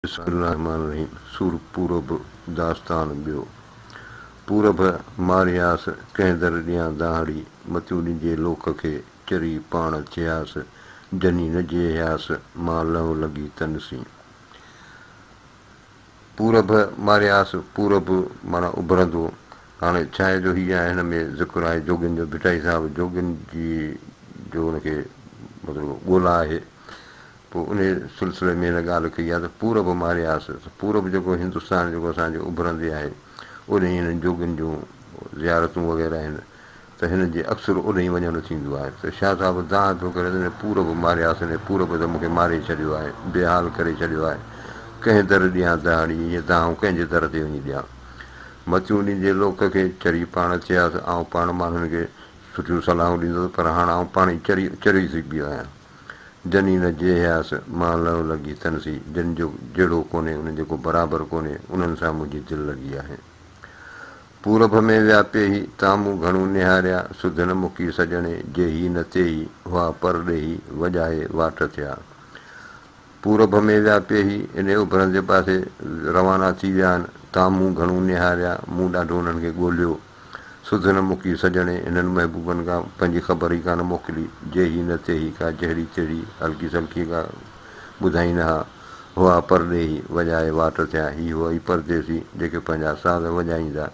بسم الله الرحمٰن الرحيم سور پورب داستان ٻيو پورب مارياس ڪنهن در ڏيان دانهڙي متيون ڏجي لوڪ کي چري پاڻ ٿياس جني نه جيهياس مان لئون لڳي تن سين پورب مارياس پورب معنيٰ اڀرندو هاڻي ڇاهي جو هي آهي هن ۾ ذڪر آهي جوڳين جو ڀٽائي صاحب جوڳين جي جو هن کي مطلب ڳولا آهي پوء انهيء سلسلي ۾ هن ڳالهه ڪئي آهي ته پورب مارياس، پورب جيڪو هندستان جيڪو اسان جي اڀرندي آهي، اوڏهين هنن جوڳين جون زيارتون وغيره آهن ته هنن جي اڪثر اوڏهين وڃڻ ٿيندو آهي ته شاهه صاحب دانهن پيو ڪري ته انهيء پورب مارياس، انهيء پورب ته مون کي ماري ڇڏيو آهي، بيحال ڪري ڇڏيو آهي، ڪنهن در ڏيان دهاڙي، هيء دانهن آئون ڪنهن جي در تي وڃي ڏيان. متيون ڏيندي لوڪ کي، چري پاڻ ٿياس، آئون پاڻ ماڻهن کي سٺيون صلاحون ڏيندس، پر هاڻ آئون پاڻ ئي چري چريو ٿي پيو آهيان. جني نه جيهياس، مان لئه لڳي تن سين، جن جو جهڙو ڪونهي، انهن جيڪو برابر ڪونهي، انهن سان منهنجي دل لڳي آهي. پورڀ ۾ ويا پيهي، تان مون گهڻو نهاريا، سڌ نه مڪي سڄڻي، جيهي نه تيهي، هئا پرڏيهي، وڄائي واٽ ٿيا. پورڀ ۾ ويا پيهي، انهي اڀرندي پاسي روانا ٿي ويا آهن، تان مون گهڻو نهاريا، مون ڏاڍو انهن کي ڳوليو. سڌ نه مڪي سڄڻي انهن محبوبن کان پنهنجي خبر ئي ڪانه موڪلي، جيهي نه تيهي ڪا جهڙي تهڙي هلڪي سلڪي ڪا ٻڌائين ها. هئا پرڏيهي، وڄائي واٽ ٿيا. هي هئا ئي پرديسي، جيڪي پنهنجا ساز وڄائيندا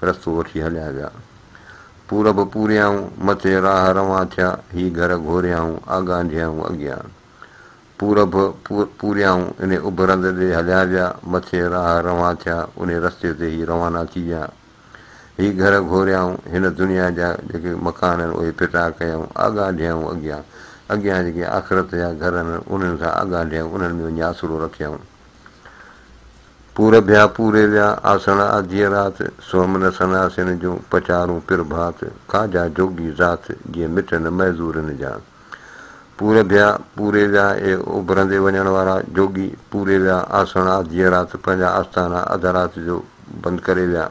رستو وٺي هليا ويا. پورب پوريائون، مٿي راهه روان ٿيا. هي گهر گهوريائون، آڳانڍيائون اڳيان. پورب پوريائون، انهي اڀرند ڏي هليا ويا. مٿي راهه روان ٿيا، انهي رستي تي هي روانا ٿي ويا. هي گهر گهوريائون، هن دنيا جا جيڪي مڪان آهن اهي ڦٽا ڪيائون، آڳانڍيائون اڳيان اڳيان جيڪي آخرت جا گهر آهن انهن سان آڳانڍيائون، انهن ۾ وڃي آسرو رکيائون. پور ڀيا پوري ويا، آسڻ آڌيء رات، سوم نه سناسين جون، پچارون پرڀات، ڪا جا جوڳي ذات، جيئن مٽن معذورن جا. پور ڀيا پوري ويا، اي اڀرندي وڃڻ وارا جوڳي پوري ويا، آسڻ آڌيء رات پنهنجا آستانا اڌ رات جو بند ڪري ويا.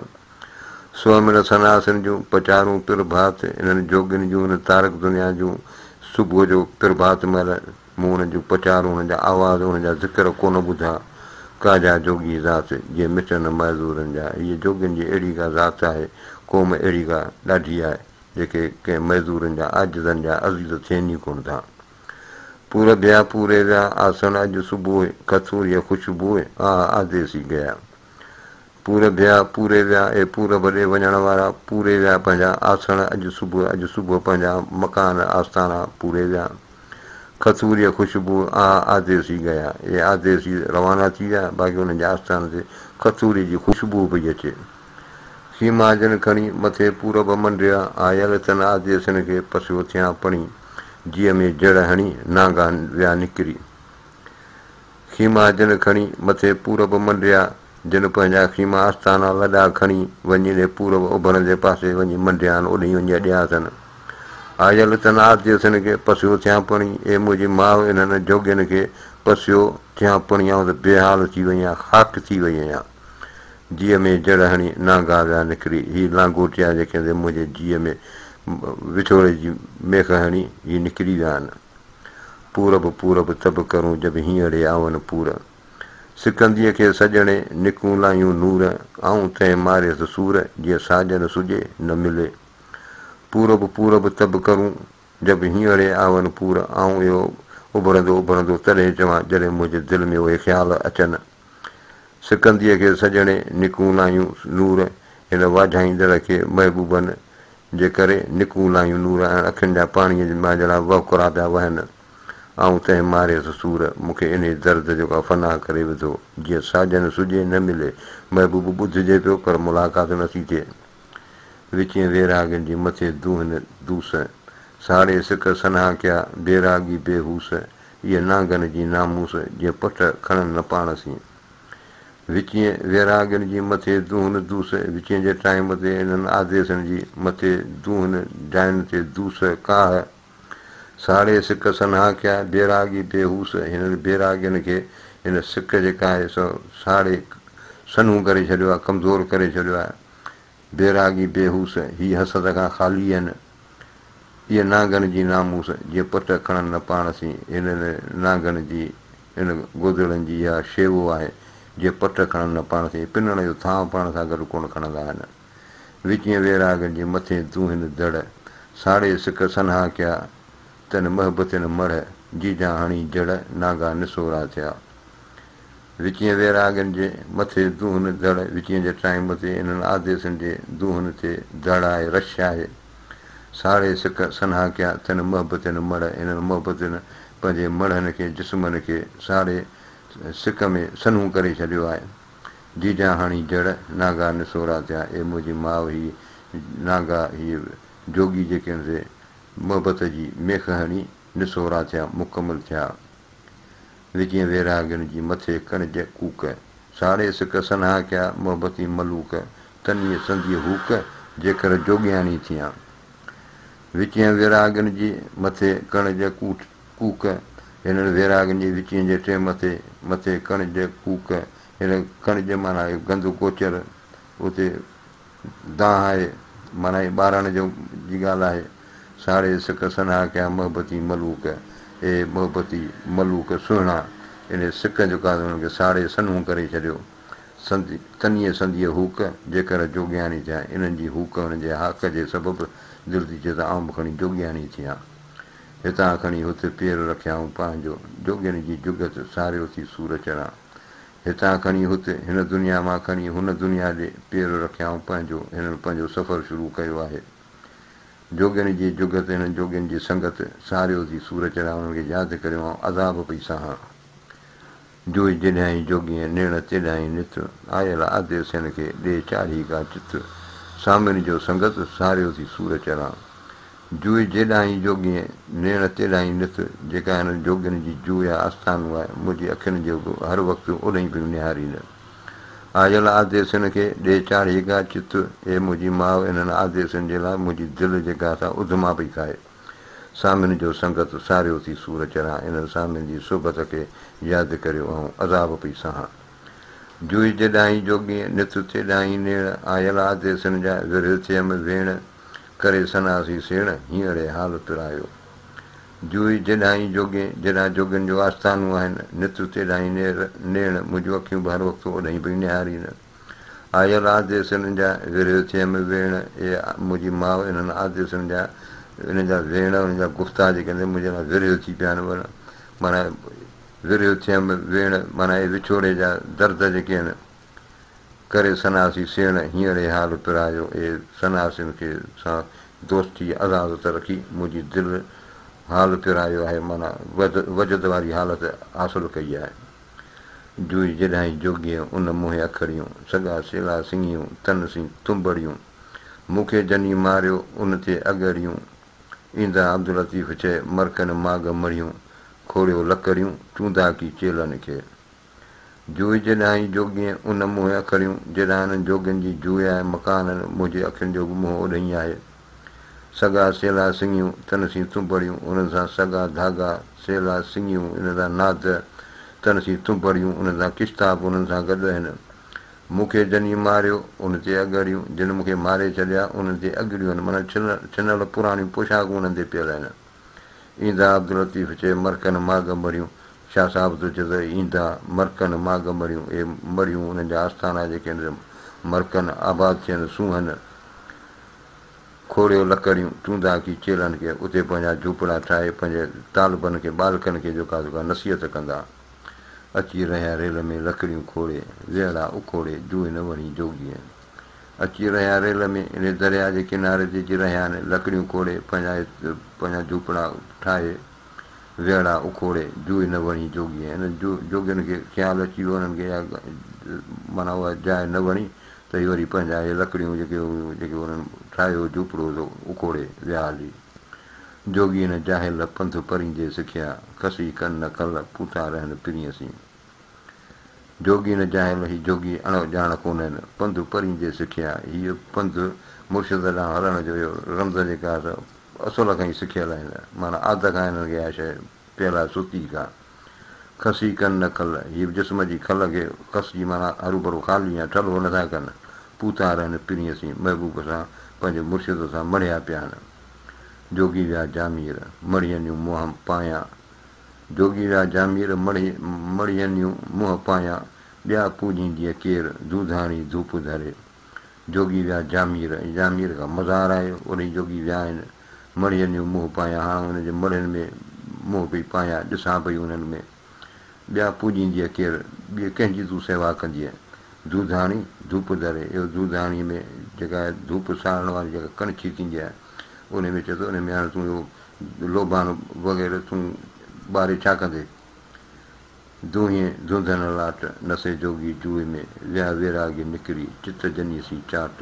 سومر سناسن جون پچارون پرڀات، انهن جوڳين جون ان تارڪ دنيا جون صبح جو پرڀات مهل مون انهن جون پچارون، انهن جا آواز، انهن جا ذڪر ڪونه ٻڌا. ڪا جا جوڳي ذات، جيئن مٽن معذورن جا. هيء جوڳين جي اهڙي ڪا ذات آهي، قوم اهڙي ڪا ڏاڍي آهي. جيڪي ڪنهن معذورن جا عاجزن جا عزيز ٿين ئي ڪونه ٿا. پور ڀيا پوري ويا، آسڻ اڄ صبح، کٿوريء خوشبوء، آه آديسي گيا. پور ڀيا پوري ويا، اي پور ڀڏي وڃڻ وارا، پوري ويا پنهنجا آسڻ اڄ صبح، اڄ صبح پنهنجا مڪان آستانا پوري ويا. کٿوريء خوشبوء، آه آديسي گيا. اي آديسي روانا ٿي ويا، باقي انهن جي آستان تي کٿوريء جي خوشبوء پئي اچي. خيما جن کڻي، مٿي پورب منڊيا، آيل تن آديسن کي، پسيو ٿيان پڻي، جيء ۾ جڙ هڻي، نانگا ويا نڪري. خيما جن کڻي، مٿي پورب منڊيا، جن پنهنجا خيما آستانا لڏا کڻي، وڃي ڏي پورب اڀرندي پاسي وڃي منڊيان، اوڏهين وڃي اڏيا اٿن. آيل تن آديسن کي، پسيو ٿيان پڻي، اي منهنجي ماء انهن جوڳين کي، پسيو ٿيان پڻي، آئون ته بيحال ٿي وئي آهيان، خاڪ ٿي وئي آهيان. جيء ۾ جڙ هڻي نانگا ويا نڪري. هي لانگوٽيا جيڪي منهنجي جيء ۾ وڇوڙي جي ميخ هڻي هي نڪري ويا آهن. پورب پورب تب ڪرون جب هينئڙي آون پور. سڪنديء کي سڄڻي نڪون لايون نور. آئون تنهن ماريس سور جيئن ساڄن سجي نه ملي. پورب پورب تب ڪرون جب هينئڙي آون پور. آئون اهو اڀرندو اڀرندو تڏهن چوان جڏهن منهنجي دل ۾ اهي خيال اچن. سڪنديء کي سڄڻي نڪون لايون نور، هن واجهائيندڙ کي محبوبن جي ڪري نڪون لايون نور ۽ اکين جا پاڻيء مان جهڙا وهڪرا پيا وهن. آئون تنهن ماريس سور، مون کي انهيء درد جو ڪا فنا ڪري وڌو، جيئن ساجن سجهي نه ملي، محبوب ٻڌجي پيو پر ملاقات نه ٿي ٿئي. وچين ويراڳين جي مٿي دونهن دوس، ساڙي سڪ سنها ڪيا، بيراڳي بيهوس، ايء نانگن جي ناموس، جيئن پٽ کڻن نه پاڻ سين. وچينء ويراڳين جي مٿي دونهن دوس، وچينء جي ٽائيم تي انهن آديسن جي مٿي دونهن جاين تي دوس، ڪاهه، ساڙي سڪ سنها ڪيا، بيراڳي بيهوس، هنن بيراڳين کي هن سڪ جيڪا آهي سو ساڙي سنهون ڪري ڇڏيو آهي، ڪمزور ڪري ڇڏيو آهي. بيراڳي بيهوس، هي حسد کان خالي آهن. ايء نانگن جي ناموس، جيئن پٽ کڻن نه پاڻ سين. هنن نانگن جي، هن گودڙن جي اها شيوو آهي، جي پٽ کڻن نه پاڻ سين، پنڻ جو ٿانء پاڻ سان گڏ ڪونه کڻندا آهن. وچينء ويراڳن جي مٿي دونهين دڙ، ساڙي سڪ سنها ڪيا، تن محبتين مڙهه، جيجان هڻي جڙ، نانگا نسورا ٿيا. وچينء ويراڳن جي مٿي دونهن دڙ، وچينء جي ٽائيم تي انهن آديسن جي دونهن تي دڙ آهي، رش آهي. ساڙي سڪ سنها ڪيا، تن محبتين مڙهه، انهن محبتين پنهنجي مڙهن کي، جسمن کي، ساڙي سڪ ۾ سنهون ڪري ڇڏيو آهي. جيجان هڻي جڙ، نانگا نسورا ٿيا. اي منهنجي ماء هي نانگا، هي جوڳي جيڪي آهن سي محبت جي ميخ هڻي نسورا ٿيا، مڪمل ٿيا. وچين ويراڳين جي مٿي ڪڻج ڪوڪ. ساڙي سڪ سنها ڪيا، محبتي ملوڪ. تنيء سنديء هوڪ، جيڪر جوڳياڻي ٿيان. وچين ويراڳين جي مٿي ڪڻج ڪوڪ. هنن ويراڳين جي وچين جي ٽيم تي مٿي ڪڻج ڪوڪ. هن ڪڻج معنيٰ گند گوچر، اتي دانهن آهي، معنيٰ هي ٻاراڻي جو جي ڳالهه آهي. ساڙي سڪ سنها ڪيا محبتي ملوڪ، اي محبتي ملوڪ سهڻا، انهي سڪ جو ڪارڻ انهن کي ساڙي سنهون ڪري ڇڏيو. سندي تنيء سنديء هوڪ، جيڪر جوڳياڻي ٿيان. انهن جي هوڪ، انهن جي هاڪ جي سبب دل ٿي چئي ته آئون به کڻي جوڳياڻي ٿيان. هتان کڻي هت پير رکيائون پنهنجو، جوڳين جي جڳت ساريو ٿي سور چڙهان. هتان کڻي هت، هن دنيا مان کڻي هن دنيا ڏي پير رکيائون پنهنجو، هنن پنهنجو سفر شروع ڪيو آهي. جوڳين جي جڳت، هنن جوڳين جي سنگت، ساريو ٿي سور چڙهان، انهن کي ياد ڪريو آئون عذاب پئي سهان. جوئي جيڏانهن جوڳيء نيڻ تيڏانهن نت، آيل آديسين کي ڏي چاڙهي ڪا چت، سامين جو سنگت، ساريو ٿي سور چڙهان. جوئي جيڏانهن جوڳيء نيڻ تيڏانهن نت، جيڪا هنن جوڳين جي جوء يا آستانو آهي، منهنجي اکين جو به هر وقت اوڏانهن پيون نهارين. آيل آديسين کي ڏي چاڙهي ڪا چت، اي منهنجي ماء انهن آديسين جي لاء منهنجي دل جيڪا سا اڌما پئي کائي. سامين جو سنگت ساريو ٿي سور چڙهان، انهن سامين جي صحبت کي ياد ڪريو آئون عذاب پئي سهان. جوئي جيڏانهن جوڳيء نت تيڏانهن نيڻ، آيل آديسين جا ورهيه ٿيم ويڻ، ڪري سناسي سيڻ، هينئڙي حال پرايو. جوئي جيڏانهن جوڳين، جيڏانهن جوڳين جو آستانو آهن، نت تيڏانهن نيڻ، منهنجون اکيون به هر وقت اوڏانهن پيون نهارين. آيل آديسن جا ورهيه ٿيم ويڻ، اي منهنجي ماء انهن آديسن جا، انهن جا ويڻ، انهن جا گفتا جيڪي آهن، منهنجي لاء ورهيه ٿي پيا آهن. معنيٰ ورهيه ٿيم ويڻ، معنيٰ اهي وڇوڙي جا درد جيڪي آهن، ڪري سناسي سيڻ، هينئڙي حال پرايو، اي سناسين کي سان دوستي عدالت رکي، منهنجي دل حال پرايو آهي، معنيٰ وجد واري حالت حاصل ڪئي آهي. جوئي جيڏانهن جوڳيء ان منهن اکڙيون، سڳا سيلا سڱيون، تن سين تنبڙيون. مون کي جني ماريو، ان تي اڳڙيون. ايندا عبداللطيف چئي، مرڪن ماڳ مڙهيون، کوڙيو لڪڙيون، چوندا ڪي چيلن کي. جوئي جيڏانهن جوڳيء ان منهن اکڙيون، جيڏانهن انهن جوڳين جي جوئي آهي، مڪان آهن، منهنجي اکين جو به منهن اوڏهين آهي. سڳا سيلا سڱيون، تن سين تنبڙيون، انهن سان سڳا ڌاڳا، سيلا سڱيون، انهن سان ناد، تن سين تنبڙيون، انهن سان ڪشتا به انهن سان گڏ آهن. مون کي جني ماريو، ان تي اڳڙيون، جن مون کي ماري ڇڏيا، انهن تي اڳڙيون آهن، معنيٰ ڇنل پراڻيون پوشاڪون انهن تي پيل آهن. ايندا عبداللطيف چئي، مرڪن ماڳ مڙهيون، شاهه صاحب ٿو چئي ته ايندا مرڪن ماڳ مڙهيون، اهي مڙهيون انهن جا آستانا جيڪي آهن سي مرڪن، آباد ٿين، سونهن. کوڙيو لڪڙيون، چوندا ڪي چيلن کي، اتي پنهنجا جهوپڙا ٺاهي پنهنجي طالبن کي، ٻالڪن کي جيڪا سو ڪا نصيحت ڪندا. اچي رهيا ريل ۾ لڪڙيون کوڙي، ويهڙا اکوڙي، جوء نه وڻي جوڳيء. اچي رهيا ريل ۾، انهي درياء جي ڪناري تي اچي رهيا آهن، لڪڙيون کوڙي، پنهنجا جهوپڙا ٺاهي، ويهڙا اکوڙي، جوء نه وڻي جوڳيء. انهن جوڳين کي خيال اچي ويو، انهن کي اها معنيٰ اها جاء نه وڻي، ته هي وري پنهنجا اهي لڪڙيون جيڪي هيون، جيڪي انهن ٺاهيو هو جهوپڙو، سو اکوڙي ويا هلي. جوڳي نه جاهل پنڌ پريندي سکيا، کسي ڪن نه کل، پوتا رهن پرينء سين. جوڳي نه جاهل، هي جوڳي اڻ ڄاڻ ڪونهن، پنڌ پريندي سکيا، هيء پنڌ مرشد ڏانهن هلڻ جو اهو رمز جيڪا آهي سا اصل کان ئي سکيل آهن، معنيٰ عادت کان هنن کي اها شيء پيل آهي ستي کان. کسي ڪن نه کل، هيء جسم جي کل کي کسجي معنيٰ هروڀرو خالي يا ٺلهو نٿا ڪن، پوتا رهن پرينء سين، محبوب سان، پنهنجي مرشد سان مڙهيا پيا آهن. جوڳي ويا جامير، مڙهين يون منهن پايان. جوڳي ويا جامير، مڙهين يون منهن پايان. ٻيا پوڄينديء ڪير، دوڌاڻي ڌوپ ڌري. جوڳي ويا جامير ۽ جامير کان مزار آيو، اوڏهين جوڳي ويا آهن. مڙهين جو منهن پايان، هاڻ ان جي مڙهين ۾ منهن پئي پايان، ڏسان پئي انهن ۾. ٻيا پوڄينديء ڪير، ٻيء ڪنهن جي تون سيوا ڪندينء؟ دوڌاڻي ڌوپ ڌري، اهو دوڌاڻيء ۾ جيڪا ڌوپ ساڙڻ واري جيڪا ڪڻڇي ٿيندي آهي، ان ۾ چئي ٿو، ان ۾ هاڻ تون اهو لوبان وغيره تون ٻاري ڇا ڪندين؟ دونهين ڌونڌن لاٽ، نسي جوڳي جوء ۾، ويا ويراڳي نڪري، چت جني سين چاٽ،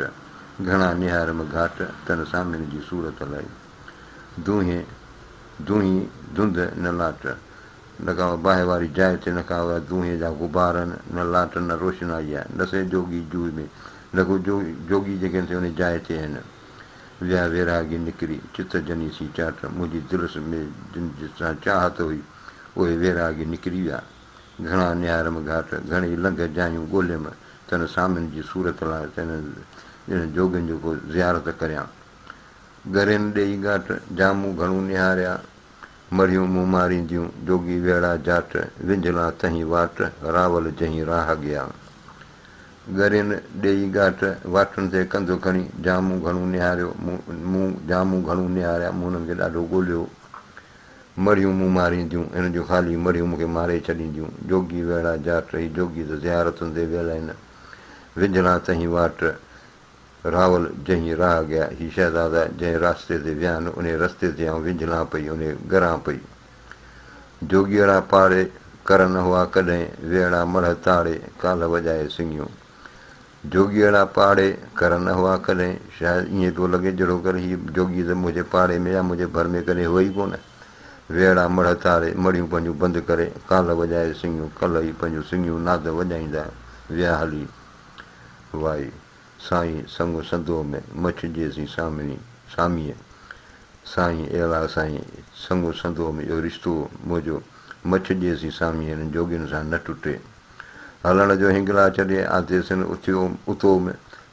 گهڻا نهارم گهاٽ، تن سامين جي صورت لئي. دونهين دونهين ڌونڌ نه لاٽ، نه ڪا باهه واري جاء تي نه ڪا دونهين جا غبار آهن، نه لاٽ نه روشنائي آهي، نسي جوڳي جوء ۾، نه ڪو جوڳي جيڪي آهن سي انهي جاء تي آهن. ويا ويراڳي نڪري، چت جني سين چاٽ، منهنجي دل ۾ جن سان چاهت هئي، اهي ويراڳي نڪري ويا. گهڻا نهاريم گهاٽ، گهڻي لنگهه جايون ڳوليم، تن سامين جي صورت لاء تن جوڳين جو ڪو زيارت ڪريان. ڳرين ڏيئي ڳاٽ، جا مون گهڻو نهاريا، مڙهيون مون مارينديون، جوڳي ويڙا جاٽ، ونجهلا تنهين واٽ، راول جنهين راهه ڳيا. ڳرين ڏيئي ڳاٽ، واٽن تي ڪنڌ کڻي، جا مون گهڻو نهاريو، مون جا مون گهڻو نهاريا، مون انهن کي ڏاڍو ڳوليو. مڙهيون مون مارينديون، هن جون خالي مڙهيون مون کي ماري ڇڏينديون. جوڳي ويڙا جاٽ، هي جوڳي ته زيارتن تي ويل آهن. ويجهڙا تنهين واٽ، راول جنهين راهه ڳيا. هي شهزادا جنهن راستي تي ويا آهن، انهي رستي تي آئون ويجهڙان پئي، انهي ڳران پئي. جوڳيئڙا پاڙي، ڪر نه هئا ڪڏهن، ويڙا مڙهه تاڙي، ڪالهه وڄائي سڱيون. جوڳيئڙا پاڙي ڪر نه هئا ڪڏهن، شايد ائين پيو لڳي جهڙوڪر هي جوڳي ته منهنجي پاڙي ۾ يا منهنجي ڀر ۾ ڪڏهن هئا ئي ڪونه. ويئڙا مڙهه تاري، مڙهيون پنهنجون بند ڪري، ڪالهه وڄائي سڱيون، ڪلهه ئي پنهنجون سڱيون ناد وڄائيندا ويا هلي. وائي، سائين سڱ سندو ۾، مڇ جيسين سامڻي، ساميء، سائين ايلا سائين، سڱ سندو ۾ اهو رشتو منهنجو، مڇ جيسين ساميء هنن جوڳين سان نه ٽٽي. هلڻ جو هنگلاچ ڏي آديسن اٿيو اتوم،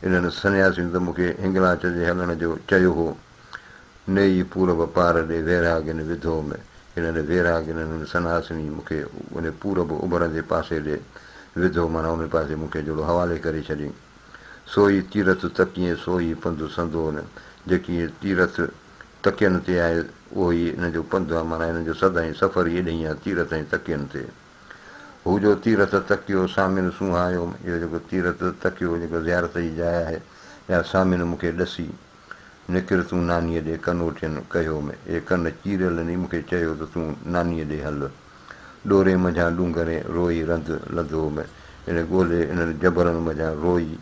انهن سنياسين ته مون کي هنگلاچ جي هلڻ جو چيو هو. نيئي پورب پار ڏي ويراڳين وڌوم، انهن ويراڳين انهن سناسني مون کي ان پورب اڀرندي پاسي ڏي وڌو معنيٰ ان پاسي مون کي جهڙو حوالي ڪري ڇڏين. سوئي تيرٿ تڪيين سوئي پنڌ سندون، جيڪي تيرٿ تڪين تي آهي اهو ئي انهن جو پنڌ آهي معنيٰ انهن جو سدائين سفر ئي ايڏهين آهي تيرٿ ۽ تڪين تي. هو جو تيرٿ تڪيو سامين سونهايوم، اهو جيڪو تيرٿ تڪيو جيڪو زيارت جي جاء آهي، اها سامين مون کي ڏسي. نڪر تون نانيء ڏي ڪنوٽين ڪيوم، اي ڪن چيريل ني مون کي چيو ته تون نانيء ڏي هل. ڏوري منجهان ڏونگرين روئي رند لڌوم، ان ڳولي انهن جبلن منجهان روئي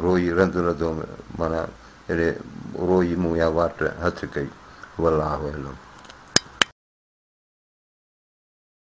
روئي رند لڌوم، معنيٰ اهڙي روئي مون اها واٽ هٿ ڪئي. والله اعلم.